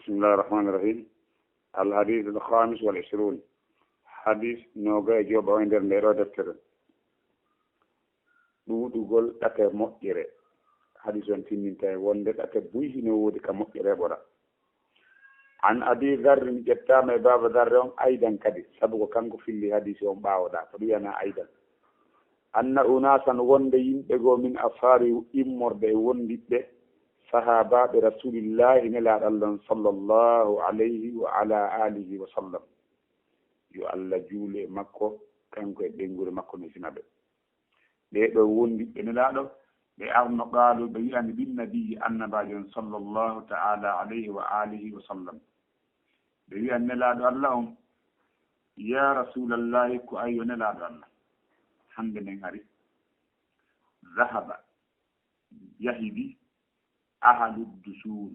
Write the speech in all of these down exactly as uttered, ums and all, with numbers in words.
بسم الله الرحمن الرحيم. الحديث الخامس والعشرون. Hadis noga e joɓa o e nder nde ɗo deftere. Ɗuuɗugol ɗate moƴƴere. Hadis on timminta e wonde ɗate buy hino woodi ka moƴƴere ɓora. An Abi Dharrin, ƴettaama e Baaba Dharre on aydan kadi, sabu ko kanko filli hadisi on ɓaawoɗaa, ko ɗum wiyanaa aydan. Anna unasan, wonde yimɓe goo, min ashaabi, immorde e wondiɓɓe sahaabaaɓe Rasuulillaahi, Nelaaɗo Allah on, sallallahu alayhi wa ala alihi wa sallam, yo Allah juulu e makko, kanko e ɓeynguure makko, no sina ɓe. Ɓee ɗoo wondiɓɓe Nelaaɗo, ɓe arno qaalu, ɓe wi'ani bin nabiyyi, annabaajo on, sallallahu ta'ala alayhi wa alihi wa sallam. Ɓe wi'ani Nelaaɗo Allah on, yaa Rasuulallahi, ko an yo Nelaaɗo Allah. Hannde men ari. Zahaba, yahidi, ahalu dusuur,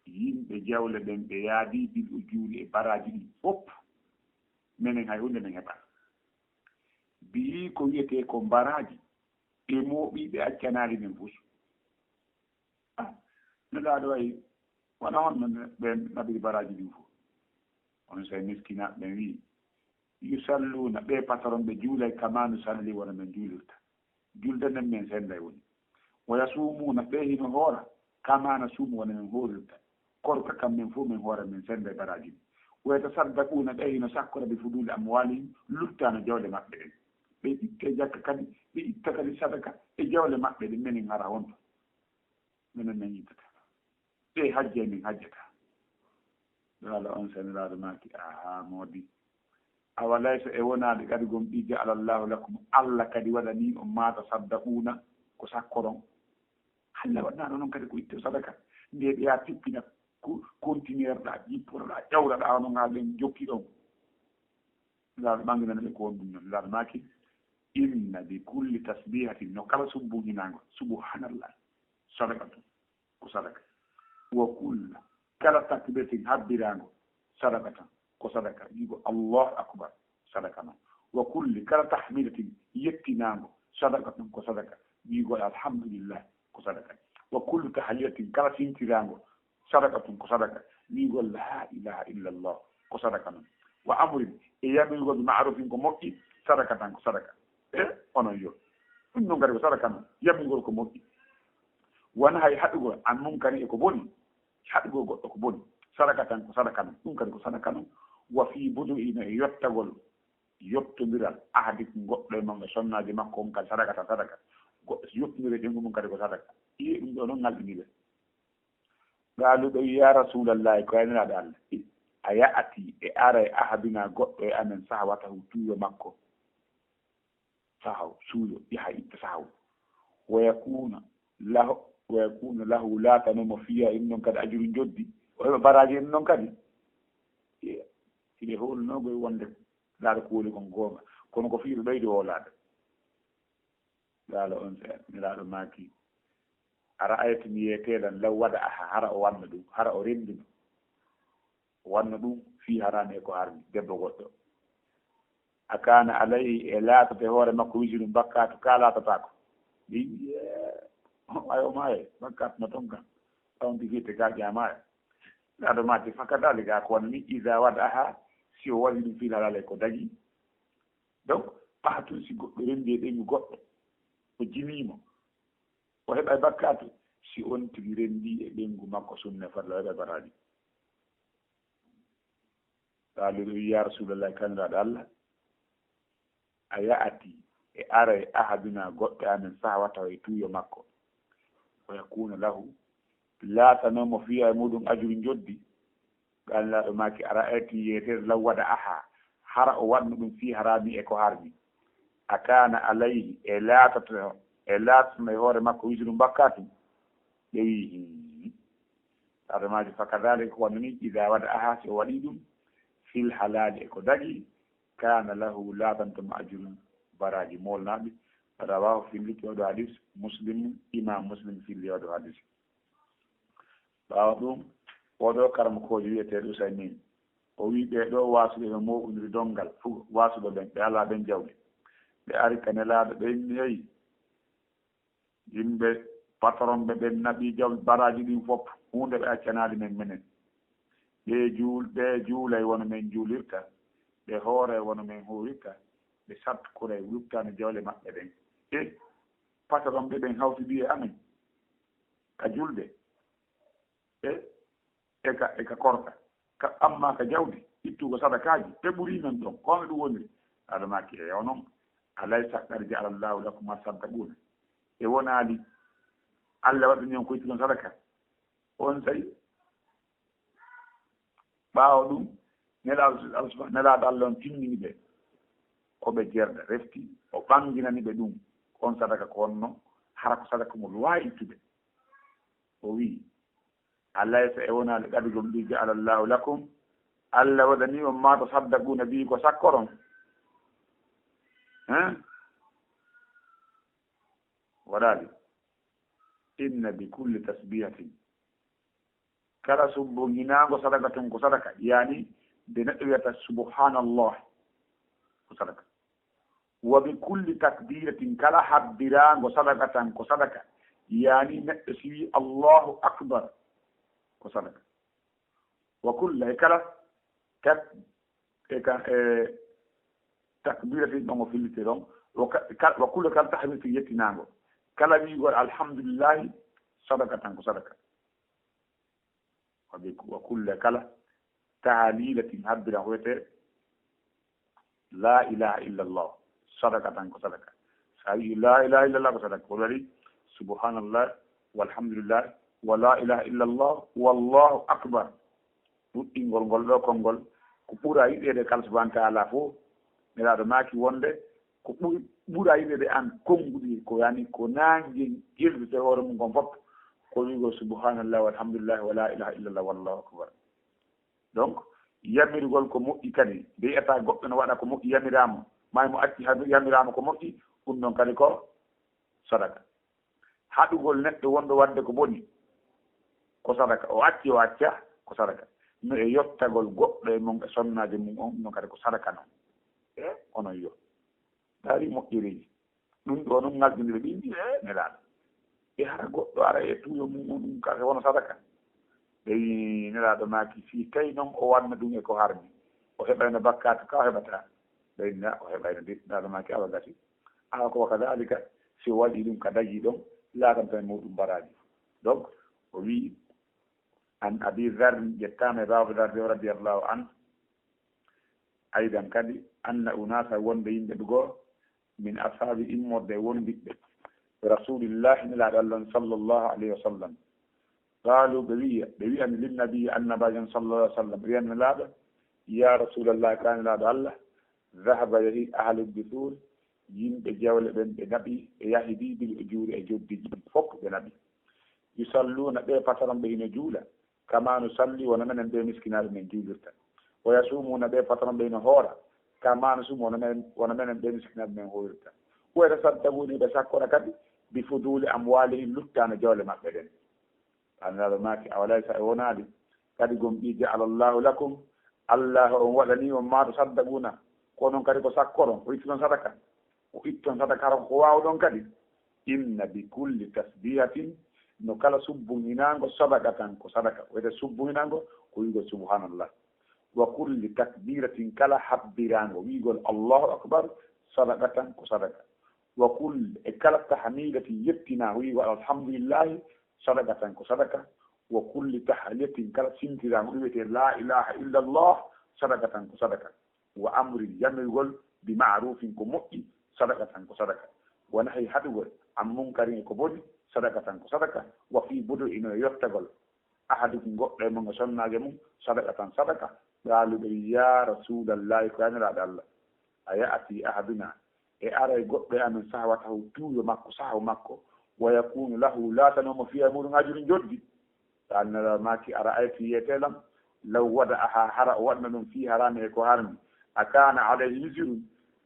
yimɓe jawle ɓen, ɓe yaadi bil ujuuri e baraaji ɗin fof. Menen hay huunde men heɓaa. Mbiyi ko wiyetee ko baraaji, ɓe mooɓi, ɓe accanaali men fus. Ah, Nelaaɗo, ay, wona honno ne-, ɓe naɓiri baraaji ɗin fof? On say miskinaaɓe ɓen wi'i, yusalluuna, ɓe patron ɓe juulay, kama nusalli, wona men juulirta. Julde nden men senday woni. Wa yasuumuuna, ɓe hino hoora, kama nasuumu, wona men hoorirta. Korka kam men fof men hoora men senday baraaji ɗin. Wa yatasaddaquuna, ɓe hino sakkora bi fuduuli amwaalihim, luttaano jawle maɓɓe ɗen. Ɓe itte jakka kadi, ɓe itta kadi sadaka e jawle maɓɓe ɗen, menen hara honto? Menen men ittata. Ɓe hajja e min hajjata. Yo Allah on seniraaɗo maaki, aha, moodi. Awa laysa e wonaade kadi gom ɗi ja'ala Allahu lakum, Allah kadi waɗani on ma tasaddaquuna ko sakkoron. Allah waɗnaano non kadi ko itte sadaka. Nde ɓe yaa tippina ko kontineer ɗaa, jipporoɗaa, ƴawraɗaa onon haa ɓen jokki ɗon. Laaɗo ɓanginana ɓe ko won ɗum non. Laaɗo maaki, inna bi kulli tasbihatin, no kala subbuujinaango, subhanallah, sadaqatun, ko sadaka. Wa kulla, kala takbiratin habbiraango, sadaqatan, ko sadaka. Wi'ugo Allahu akbar, sadaka non. Wa kulli, kala tahmidatin yettinaango, sadaqatun, ko sadaka. Wi'ugo alhamdulillah, ko sadaka. Wa kullu tahlilatin, kala sintiraango, sadaqatun, ko sadaka. Wi'ugo la ilaha illallah, ko sadaka non. Wa amrin, e yamirgol bi ma'rufin, ko moƴƴi, sadaqatan, ko sadaka. E onon yo. Ɗum non kadi ko sadaka non, yamirgol ko moƴƴi. Wona hay haɗugol an munkari e ko boni, haɗugol goɗɗo ko boni, sadaqatan, ko sadaka non, ɗum kadi ko sadaka non. Wa fi budu'i, no e yottagol, yottondiral, ahadikum, goɗɗo e mon e sonnaaji makko on kadi, sadaqatan, sadaka. Goɗɗo si yottondiri e ɓeyngu mum kadi ko sadaka. Iye ɗum ɗo non ngalɗini ɓe. Qaalu, ɓe wi, yaa Rasuulallahi, ko yayniraaɗo Allah, a ya'ti, e aray, ahaduna, goɗɗo e amen, sahwatahu, tuuyo makko. Sahaw, suuyo, yaha itta sahaw. Wa yakuna lahu, wa yakuna lahu, laatano mo fiya en non kadi ajuru njoddi. O heɓa baraaji en non kadi. Hiɗe hoolunoo koye wonde laaɗo ko woni kon goonga. Kono ko fii ɓe ɓeydi hoolaade. Laalo on se-, Nelaaɗo maaki, a ra'aytu mi yeeteelan law wada aha, hara o wanno ɗum, hara o renndino. O wanno ɗum fii haraami e ko harmi, debbo goɗɗo. A kaana alayhi, e laatoto e hoore makko wisirun bakkaatu, ka laatataako. Ɓe wi'i, "Eh, ayo maaye, bakkaatu no ton kan. Tawndi fitte ka ƴaamaaya." Nelaaɗo maaki, fakadalika ko wanni, iza wada aha, si o waɗi ɗum fii halaale ko dagi. Donc, pahatun si goɗɗo renndi e ɓeyngu goɗɗo, o jimiimo, o heɓay bakkaatu, si on tigi renndi e ɓeyngu makko sunna farla, o heɓay baraaji. Qaalu, ɓe wi, "Ya Rasulallah, kaniraaɗo Allah, a ya'ati, e aray, ahaduna, goɗɗo amen, sahwatahu, e tuuyo makko, wa yakuna lahu, laatanoo mo fiya e muɗum ajuru njoddi." Qaalu, Nelaaɗo maaki, a ra'ayti, yeetere, law wada aha, hara o waɗno ɗum fii haraami e ko harmi. A kaana alayhi, e laatoto, e laatoto e hoore makko wisru bakkaatu? Ɓe wi, "Hii." Adamaajo, fa kadaalika, ko wanno ni, idaa wada aha, si o waɗi ɗum, fil halaali, e ko dagi, kaana lahu, laatanto mo ajrun, baraaji moolnaaɗi. Rawaahu, filliti oɗo hadis, Muslim, Imaam Muslim filli oɗo hadis. Ɓaawo ɗum, oɗo karamokoojo wiyeteeɗo Usaymin, o wi ɓee ɗoo waasuɓe ɓe mooɓondiri donngal, fu-, waasuɓe ɓen, ɓe alaa ɓen jawdi. Ɓe ari ka Nelaaɗo, ɓe inni, "Hey, yimɓe patron ɓe ɓen naɓi jaw-, baraaji ɗin fof, huunde ɓe accanaali men menen. Ɓe juul-, ɓe juulay wano men juulirta, ɓe hooray wano men hoorirta, ɓe satkoray luttaade jawle maɓɓe ɗen. E patron ɓe ɓen hawtidi e amen ka julde, e, e ka, e ka korka, ka, amma ka jawdi, ittugo sadakaaji, ɓe ɓurii men ɗon. Ko honno ɗum woniri? Adama ki e onon, alaysa qad ja'ala Allahu lakum ma tasaddaquna? E wonaali Alla waɗani on ko ittuɗon sadaka? On tawi ɓaawo ɗum, Nelaaɗo, Nelaaɗo Alla on timmini ɓe, ko ɓe jerɗe refti, o ɓanginani ɓe ɗum. On sadaka ko honno? Hara ko sadaka mo luwaa ittude. O wi'i, alaysa e wonaali qad gom ɗi ja'ala Allahu lakum, Alla waɗani on ma tasaddaquna bihi ko sakkoron? Hein? Waɗaali. Inna bi kulli tasbihatin, kala subbunginaango sadaka tun ko sadaka, yani nde neɗɗo wiyata subhanallah, ko sadaka. Wa bi kulli takbiratin, kala habbiraango sadaka tan ko sadaka, yani neɗɗo si wi Allahu akbar, ko sadaka. Wa kulla, e kala tak-, e ka, e takbiratin ɗon o filliti ɗon, wa ka-, ka-, wa kulla kala tahmidin yettinaango, kala wi'ugol alhamdulillahi, sadaka tan ko sadaka. Wa bi-, wa kulla kala tahlilatin habbira ko wiyete la ilaha illallah, sadaka tan ko sadaka. So a wi'i la ilaha illallah ko sadaka. Ko waɗi subhanallah, walhamdulillah, wa la ilaha illallah, wallahu akbar. Ɗuɗɗingol ngol ɗo konngol ko ɓura yiɗeede ka Alla subhanahu wa ta'ala fof. Nelaaɗo maaki wonde ko ɓuri, ɓura yiɗeede an konnguɗi ko yani ko naangen ƴellitete hoore mum kon fof, ko wi'ugol subhanallah, walhamdulillah, wa la ilaha illallah, wallahu akbar. Donc, yamirgol ko moƴƴi kadi, nde yi'ata goɗɗo no waɗa ko moƴƴi, yamiraama, maa mo acci hadu yamiraama ko moƴƴi, ɗum ɗon kadi ko sadaka. Haɗugol neɗɗo wonɗo waɗde ko boni, ko sadaka. O acci, o acca, ko sadaka. No e yottagol goɗɗo e mon e sonnaajo mum on, ɗum ɗon kadi ko sadaka non. E onon yo ndaari moƴƴereeji. Ɗum ɗo non ŋalɗindiiɓe ɓe mbii, e Nelaaɗo, e hara goɗɗo ara e tuuyo mum on, ɗum ka wona sadaka? Ɓe wii, Nelaaɗo maaki, fii tawi non o waɗna ɗum e ko harmi, o heɓayno bakkaatu ka o heɓata? Ɓe wii, na, o heɓayno de. Nelaaɗo maaki, awa gasi. Awa ko wa kadhalika, si o waɗi ɗum ka dagii ɗon, laatanto e muɗum baraaji. Donc, o wii, an Abi Dharr, ƴettaama e Abu Dharr radiyallahu anhu, aydan kadi, anna unasa, wonde yimɓe ɓe goo, min ashabi, immorde e wondiɓɓe Rasulillahi, Nelaaɗo Allah on, sallallahu alayhi wa sallam. Qaalu, ɓe wiya, ɓe wi'ani linnabi, Annabaajo on, sallallahu alayhi wa sallam, ɓe wi'ani Nelaaɗo, ya Rasulallah, ka Nelaaɗo Allah, dhahaba, yahi, ahlu dusur, yimɓe jawle ɓen, ɓe naɓi, ɓe yahidi, bil ujuri, e joddiiji ɗin fof ɓe naɓi. Yusalluna, ɓe patron ɓe hino juula, kama nusalli, wona menen ɓe miskinaaɓe men juulirta. Wa yasumuna, ɓe patron ɓe hino hoora, kama nasumu, wona menen, wona menen ɓe miskinaaɓe men hoorirta. Wa yatasaddaquna, ɓe sakkora kadi, bi fuduli amwalihim, luttaano jawle maɓɓe ɗen. Annabaajo maaki, awalaysa, e wonaali, kadi gom ɗi ja'ala Allahu lakum, Allah on waɗani on ma tasaddaquna, ko onon kadi ko sakkoron, ko ittuɗon sadaka, ko itton sadaka hara ko waawuɗon kadi. Inna bi kulli tasbihatin, no kala subbunginaango sadaqatan ko sadaka. Wiyete subbunginaango ko wi'ugol subhanallah. Wa kulli takbiratin, kala habbiraango wi'ugol Allahu akbar, sadaqatan ko sadaka. Wa kulli, e kala tahmidatin yettinaa wi'ugol alhamdulillahi, sadaqatan ko sadaka. Wa kulli tahlilatin, kala sintiraango ɗum wiyetee la ilaha illallah, sadaqatan ko sadaka. Wa amrin, yamirgol, bi ma'rufin, ko moƴƴi, sadaqatan ko sadaka. Wa nahyi, haɗugol, an munkarin, e ko boni, sadaqatan ko sadaka. Wa fi budu'in, e yottagol ahadukum, goɗɗo e mon e sonnaajo mum, sadaqatan, sadaka. Qaalu, ɓe wi, ya Rasuulallahi, ko ya Nelaaɗo Allah, a ya'ti ahaduna, e aray goɗɗo e amen sahwatahu, tuuyo makko, sahwa makko, wa yakunu lahu, laatanomo fiha e muɗum ajrun, joddi? Qala, Nelaaɗo maaki, ara'aytu, yiyete lam, law wada'aha, hara o waɗna ɗum, fi harami, e ko harmi, akana alayhi wizrun,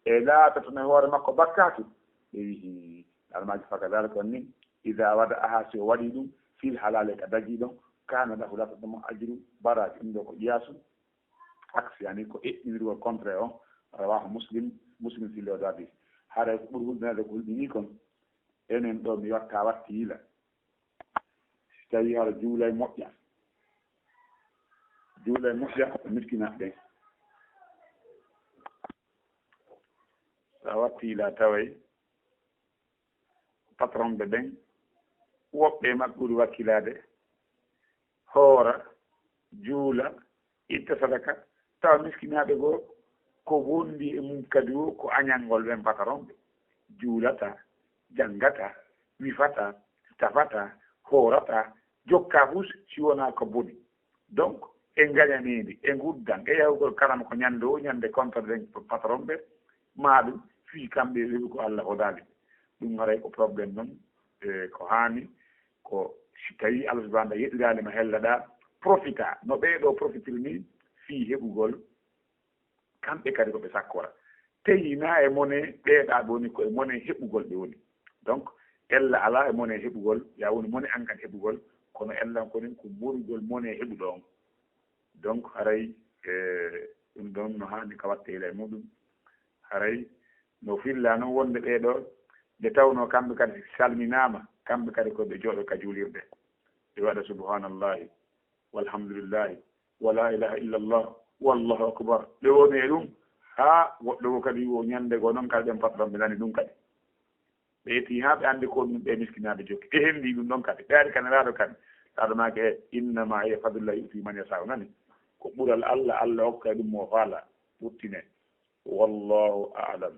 e laatatono e hoore makko bakkaatu? Ɓe wi, Nelaaɗo maaki, fakadhalika, on ni, idha wada'aha, si o waɗi ɗum, fil halali, ka dagii ɗon, kana lahu, laatatono mo ajru, baraaji. Ɗum ɗo ko qiyaasu aksi, yani ko eɓɓinirgol contraire on. Rawahu Muslim, Muslim filli oo hadis. Haray ko ɓuri hulɓinande ko hulɓinii kon, enen ɗo mi wakka watti yila. Si tawi hara juulay moƴƴa, Juula e moƴƴa e miskinaaɓe ɓen. So a wattii la taway patron ɓe ɓen, woɓɓe e maɓɓe ɓuri wakkilaade, hoora, juula, itta sadaka, tawa miskinaaɓe goo ko wondi e mum kadi o ko añangol ɓen patron ɓe. Juulataa, janngataa, wifataa, tafataa, hoorataa, jokkaa fus si wonaa ko boni. Donc, e ngañaneedi, e nguddan, e yahugol karama ko ñande o ñande kontoɗen patron ɓe, maa ɗum fii kamɓe e weɓi ko Alla hodaali ɓe. Ɗum haray ko problème non, e ko haani, ko si tawii Alla subhanahu wa taala yeɗiraali ma hellaɗaa, profita no ɓee ɗoo profitiri nii fii heɓugol kamɓe kadi ko ɓe sakkora. Teyii na e mone ɓeeɗaa ɓe woni, ko e mone heɓugol ɓe woni. Donc, ella alaa e mone heɓugol, ya woni mone an kan heɓugol, kono ella ko nin ko morugol mone heɓuɗo on. Donc, haray, e, ɗum ɗon no haani ka watte ila e muɗum. Haray no filla non wonde ɓee ɗoo, nde tawnoo kamɓe kadi salminaama, kamɓe kadi ko ɓe jooɗo ka juulirde, ɓe waɗa subhanallahi, walhamdulillahi, wala ilaha illallah, wallahu akbar. Ɓe woni e ɗum, haa goɗɗo o kadi o ñande goo non kadi ɓen patron ɓe nani ɗum kadi. Ɓe ƴetti haa ɓe anndi ko ɗum ɓe miskinaaɓe jokki. Ɓe henndi ɗum ɗon kadi. Ɓe ari ka Nelaaɗo kadi. Laaɗo maaki, e, innama hiya fadlullah yu'ti man yasha, nani? Ko ɓural Alla, Alla hokka ɗum mo faala. Ɓurtine. Wallahu a'lam.